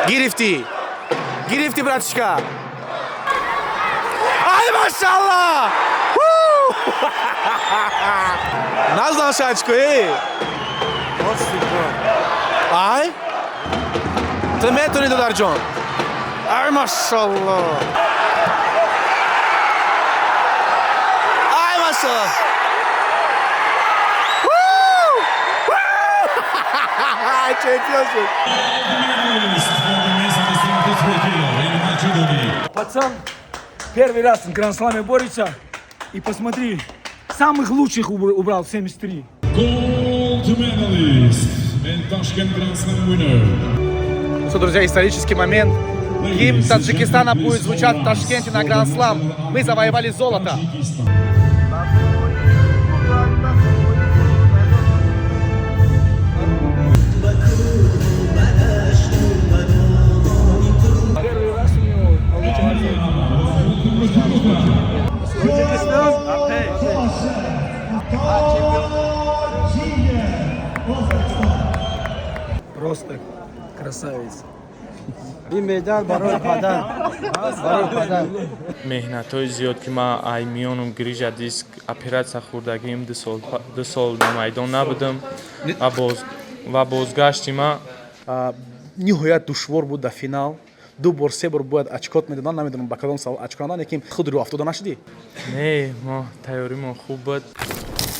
Гирифтӣ, гирифтӣ, братишка. Ай, машалла! Назнал очко, эй! Ай? Ту метавонӣ, додарҷон. Ай, машалло! Ай, машалло! Чемпион шуд. Пацан первый раз в Гранд-сламе борется. И посмотри, самых лучших убрал 73. Gold medalist and Tashkent Grand Slam winner. Что, друзья, исторический момент. Гимн Таджикистана будет звучать в Ташкенте на Гранд Слам. Мы завоевали золото. Таджикистан. Первый раз у него получается. Таджикистан. Просто красавец. Ин медал барои падар, барои падар. Меҳнатҳои зиёд, ки ман ай миёнум грижа диск оператсия хӯрдагим, 2 сол, 2 сол дар майдон набудам ва бозгашти ман. Ниҳоят душвор буд. Дар финал ду бор, се бор бояд очкот медоданд. Намедонам, ба кадом савол очко надоданд, лекин худ рӯ афтода нашудӣ? Не, мо тайёримон хуб буд.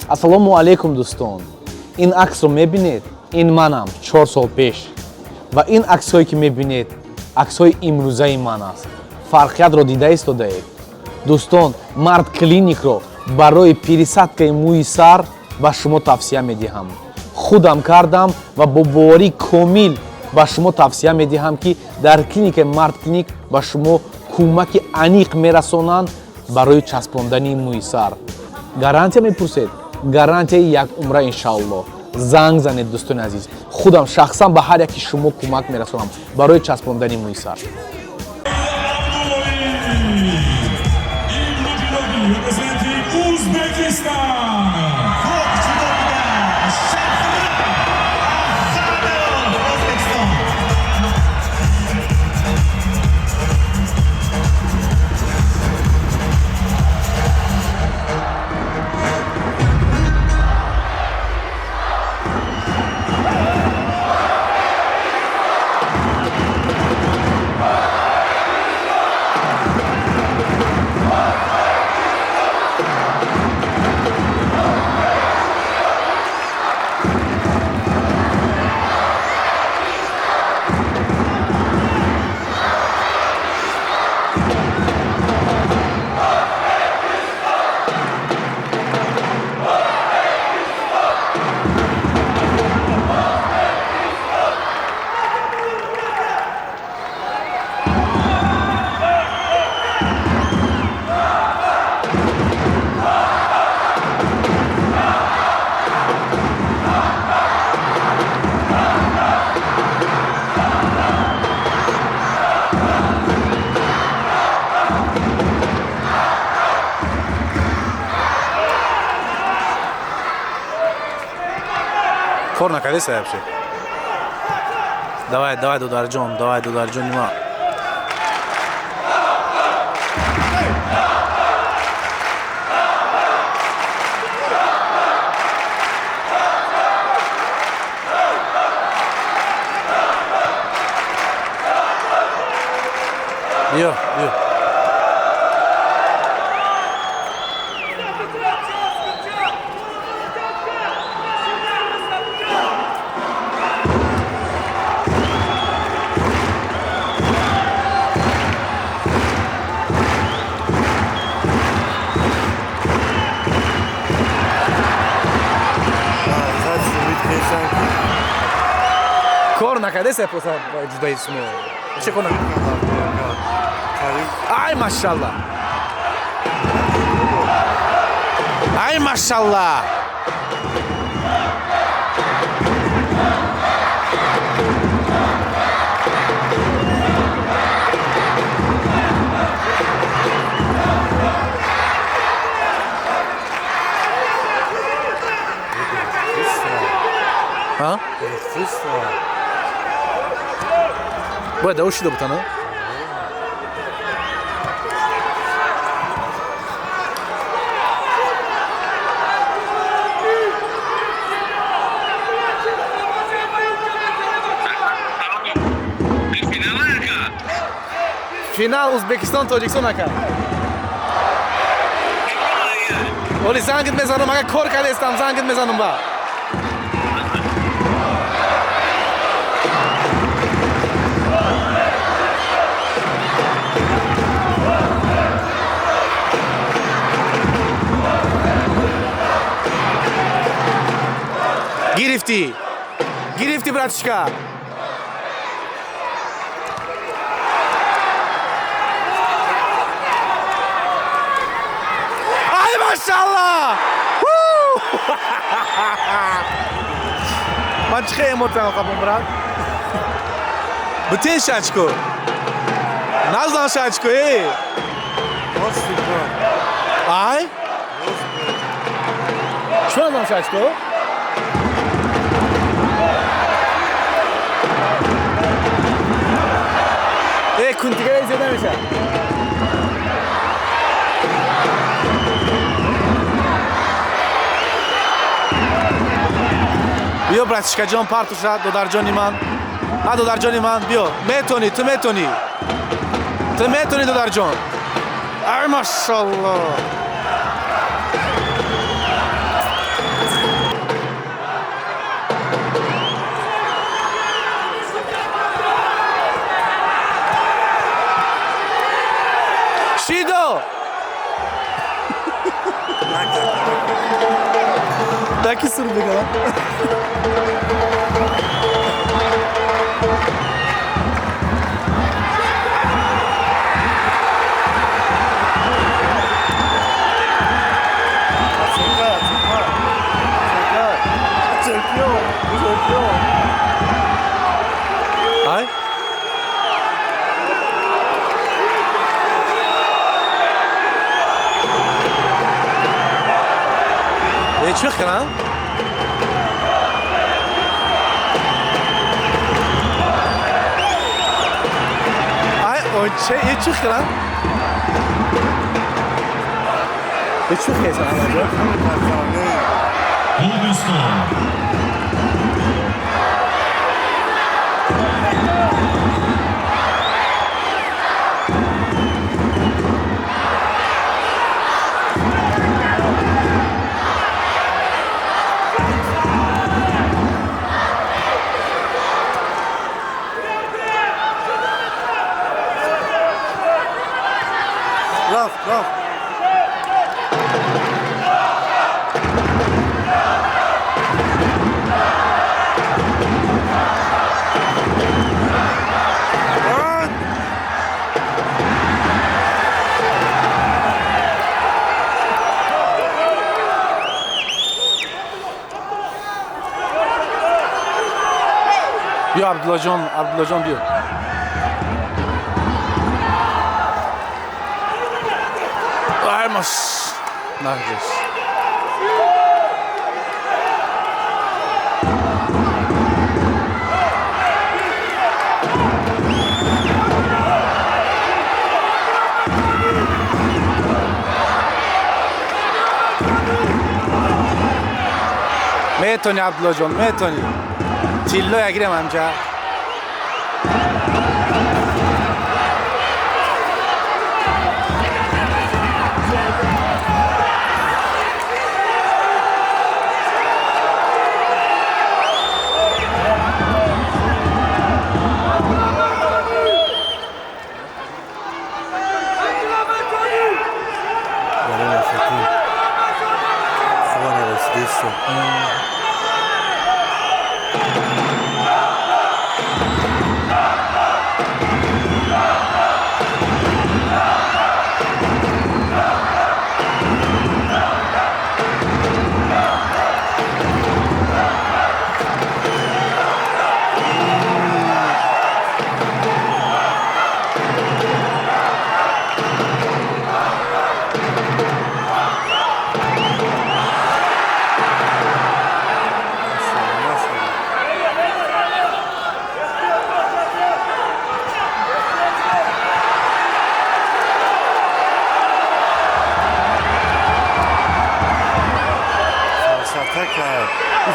Ассалому алайкум, дӯстон! Ин аксро мебинед? Ин манам 4 сол пеш ва ин аксҳое, ки мебинед, аксҳои имрӯзаи ман аст. Фарқиятро дида истодаед, дӯстон. Мард Клиникро барои пересадкаи мӯи сар ба шумо тавсия медиҳам. Худам кардам ва бо боварии комил ба шумо тавсия медиҳам, ки дар клиникаи Мард Клиник ба шумо кӯмаки аниқ мерасонанд барои часпондани мӯи сар. Гарантия мепурсед? Гарантияи як умра, иншаалло. Занг занед, дӯстони азиз. Худам шахсан ба ҳар яки шумо кӯмак мерасонам барои часпондани мӯи сар. Representing Uzbekistan. Кор накардеса вообще. Давай, давай, додарҷон, давай, додарҷони ма. Биё, биё. Хелсан. Кор накардеса просто ҷудаи шумо. Чӣ кор? Ай, машалла! Ай, машалла! А? Бояд даво шида бутана. Финал Узбекистон Тоҷикистон ака. Оли зангит мезанам, ага кор кардестам, зангит мезанам ба. Гирифтӣ. Гирифтӣ, братишка. Ай, машалла! Ман чӣ хел эмоция қабум, брат? Бутен шачко. Наздан шачко, эй! Ай? Чӣ наздан шачко? Эй, кунтигаре зиёд намешавад. Биё, братишкаҷон, партуша, додарҷони ман. Ҳа, додарҷони ман, биё. Метонӣ, ту метонӣ. Ту метонӣ, додарҷон. Ай, машалло. Шидо! Таки сур бигала. Ай? Э, чӣ хелам? Ай, оче, э, чӣ хелам? Э, чӣ хелам, Аҳмадҷон? Hindiston. Рафт, рафт. Биё, Абдуллоҷон, Абдуллоҷон, биё. Ай, маш. Нагзеш. Метони, Абдуллоҷон, метони. Тилло ягирем ҳамҷа. Хуб нарасидеста.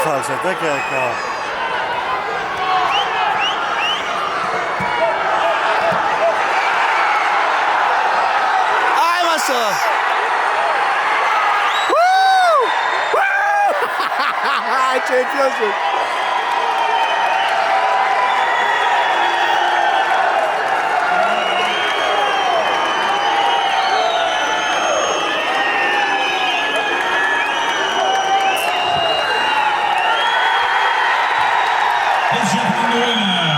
Қарсатак ака. Ай, машалло! Чемпион шуд. Ladies and gentlemen, the winner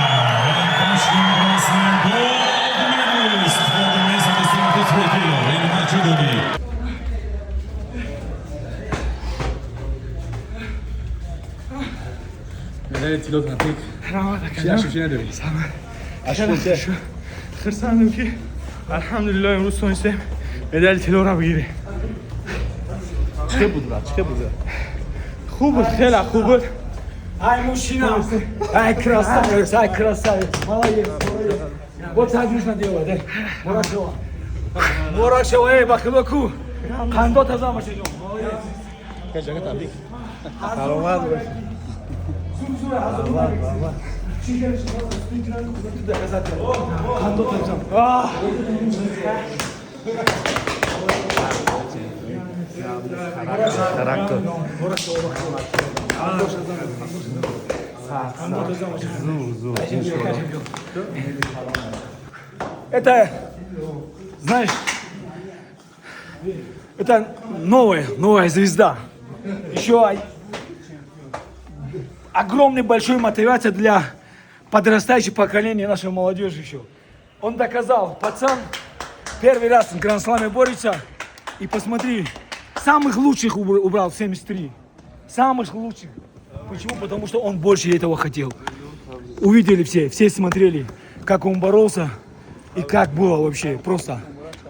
and Tashkent Grand Slam gold medalist for the men's under 73 kilo in Macedonia. Медали тилло табрик. Раҳмат. Чӣ ашӯшӣ надорӣ? Ашӯшӣ. Хурсандам, ки алҳамдулилло имрӯз тонистем медали тиллоро бигирем. Чӣ буд, брат? Чӣ буд? Хуб буд, хеле хуб буд. Ай, мужчина! Ай, красавец, ай, красавец! Молодец, молодец. Вот так нужно делать, э. Мурашева. Мурашева, эй, бахилоку. Қандо таза машиҷон. Молодец. Кажага, табрик. Саломат бош. Зур, зур, ҳазор. Қандо таза. А! Характер. Зур, зур. Это, знаешь, это новая, новая звезда. Еще огромный большой мотивация для подрастающего поколения нашей молодежи еще. Он доказал, пацан первый раз в Гранд-сламе борется. И посмотри, самых лучших убрал 73. Самых лучших. Почему? Потому что он больше этого хотел. Увидели все, все смотрели, как он боролся и как было вообще. Просто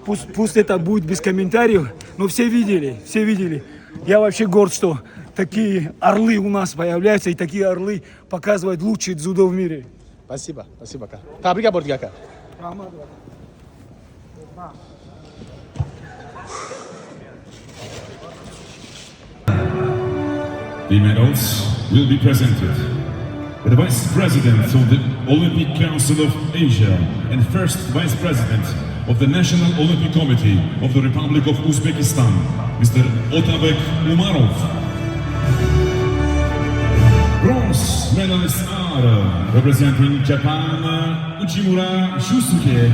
пусть, пусть это будет без комментариев, но все видели, все видели. Я вообще горд, что такие орлы у нас появляются, и такие орлы показывают лучшие дзюдо в мире. Спасибо, спасибо, ака. Табрик бор дига, ака. The medals will be presented by the Vice President of the Olympic Council of Asia and First Vice President of the National Olympic Committee of the Republic of Uzbekistan, Mr. Otabek Umarov. Bronze medalists are representing Japan, Uchimura Shusuke,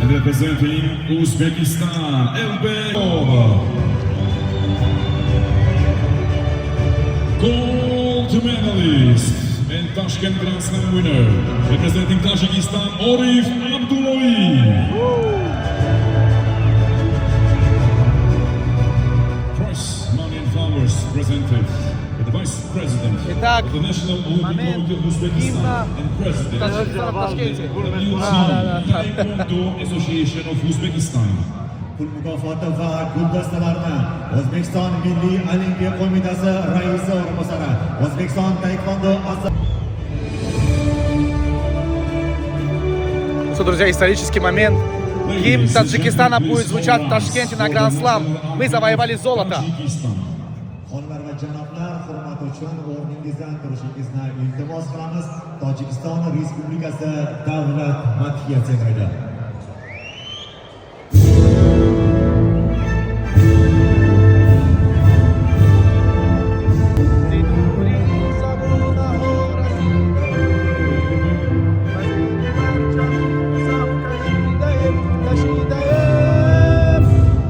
and representing Uzbekistan, Elbekov. Gold medalist and Tashkent Grand Slam winner, representing Tajikistan, Orif Abdullahi. Prize money and flowers presented by the Vice President Итак, of the National Olympic момент Committee of Uzbekistan гимна and President Таджикистана в Ташкенте. of the Taekwondo Association of Uzbekistan. Pul mukofoti va guldastalarni O'zbekiston Milliy Olimpiya Qo'mitasi raisi o'rinbosari, O'zbekiston taekvondo Ну что, друзья, исторический момент. Гимн Таджикистана будет звучать в Ташкенте на Гранд Слам. Мы завоевали золото. Tajikistan. Xonimlar va janoblar, hurmati uchun o'rningizdan turishingizni iltimos qilamiz. Tojikiston Respublikasi davlat madhiyasi yangraydi.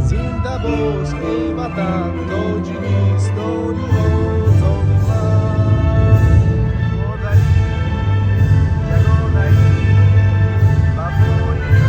Зинда бош, эй ватан, Тоҷикистони озоди ман. Модари ягонаи, вафои.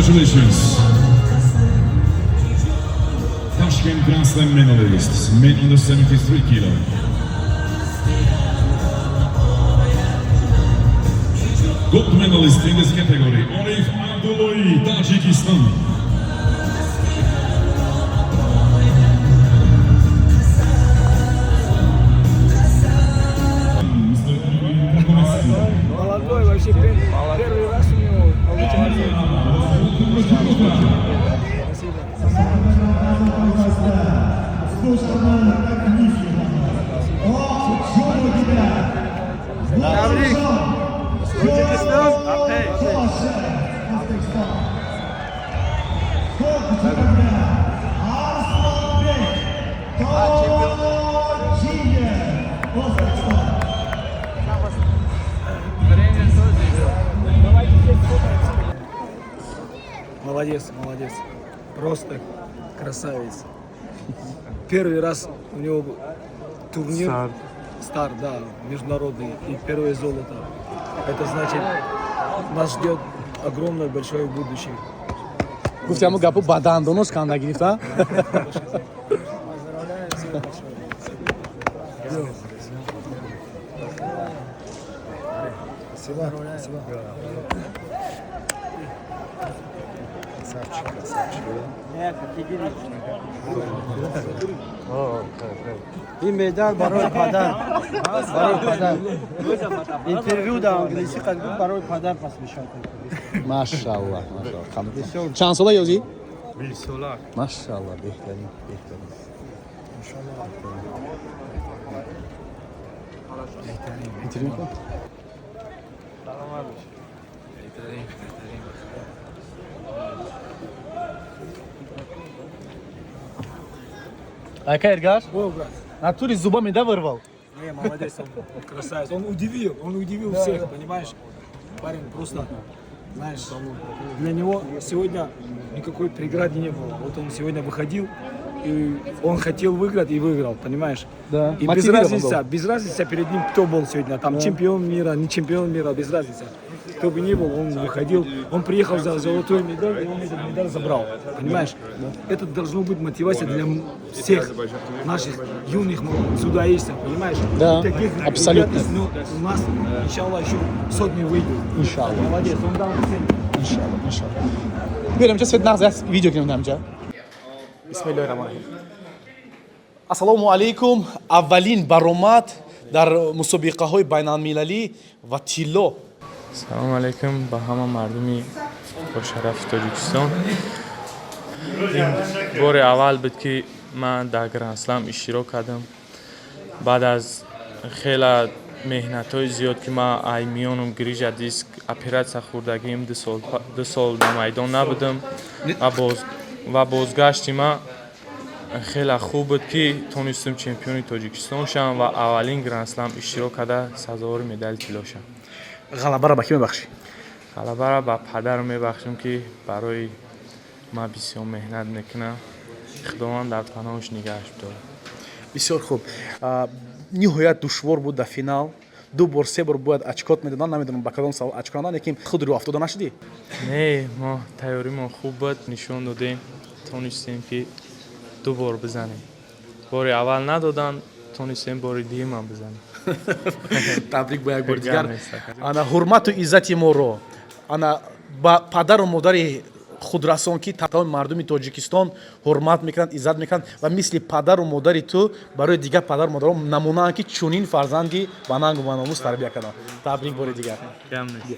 Congratulations. Tashkent Grand Slam medalists, men under 73 kilo. Gold medalist in this category, Orif Abdullahi, Tajikistan. Mr. Turkmenistan. Молодой вообще, первый раз у него получается. Спасибо. Tabrik. Tojikiston. O'zbekiston. To'rt Arslonbek Tojiyev, O'zbekiston. Давайте все сфотаемся. Молодец, молодец. Просто красавец. Первый раз у него турнир. Старт. Старт, да, международный. И первое золото. Это значит, нас ждет огромное большое будущее. Гуфти ҳамун гапу ба дандонош канда гирифта. Поздравляю всех большое. Спасибо. Спасибо. Красавчик, красавчик. Ин медал барои падар. Барои падар. Интервю да англисӣ қад гуфт, барои падар пас мешавад. Машаллах, машаллах. Чанд сола ёзӣ? Сола. Машаллах, беҳтарин, беҳтарин. Интервю кун. Саломат бош. Беҳтарин, беҳтарин. Ака Эргаш, О, брат. Натуре зубами, да, вырвал? Не, молодец, он красавец. Он удивил всех, понимаешь? Парень просто, знаешь, для него сегодня никакой преграды не было. Вот он сегодня выходил, и он хотел выиграть и выиграл, понимаешь? Да. И без Мотивирован разницы, был. Без разницы перед ним кто был сегодня, там чемпион мира, не чемпион мира, без разницы. Кто бы ни был, он выходил, он приехал за золотой медаль, и он этот медаль забрал, понимаешь? Это должно быть мотивация для всех наших юных дзюдоистов, понимаешь? Да, И таких абсолютно. ребят, ну, у нас, иншаллах, еще сотни выйдут. Иншаллах. Молодец, он дал всем. Иншаллах, иншаллах. Биёрем ҷа свет нағз як видео кунем ҳамҷа. Бисмиллоҳи раҳмони раҳим. Ассалому алайкум. Аввалин баромад дар мусобиқаҳои байналмилалӣ ва тилло. Салом алейкум ба ҳама мардуми бошарафи Тоҷикистон. Ин бори аввал буд, ки ман дар Грандслам иштирок кардам. Баъд аз хела меҳнатҳои зиёд, ки ман ай миёнум грижа диск оператсия хӯрдагим, 2 сол дар майдон набудам ва бозгашти ман хеле хуб буд, ки тонистам чемпиони Тоҷикистон шавам ва аввалин Грандслам иштирок карда, сазовори медали тилло шавам. Ғалабаро ба кӣ мебахшӣ? Ғалабаро ба падарам мебахшам, ки барои ман бисёр меҳнат мекунад. Худованд дар паноҳаш нигаҳаш бидорад. Бисёр хуб. Ниҳоят душвор буд дар финал. Ду бор, се бор бояд очкот медоданд, намедонам, ба кадом савол очко надоданд, лекин худ рӯ афтода нашудӣ? Не, мо тайёримон хуб буд, нишон додем, тонистем, ки ду бор бизанем. Бори аввал надоданд, тонистем бори дуюмам бизанем. Табрик бо як бори дигар. Гап нест, ака. Ана ҳурмату иззати моро ана ба падару модари худ расон, ки тамоми мардуми Тоҷикистон ҳурмат мекунанд, иззат мекунанд ва мисли падару модари ту барои дигар падару модарон намунаанд, ки чунин фарзанди ба нангу ба номус тарбия карданд. Табрик бори дигар. Гап нест.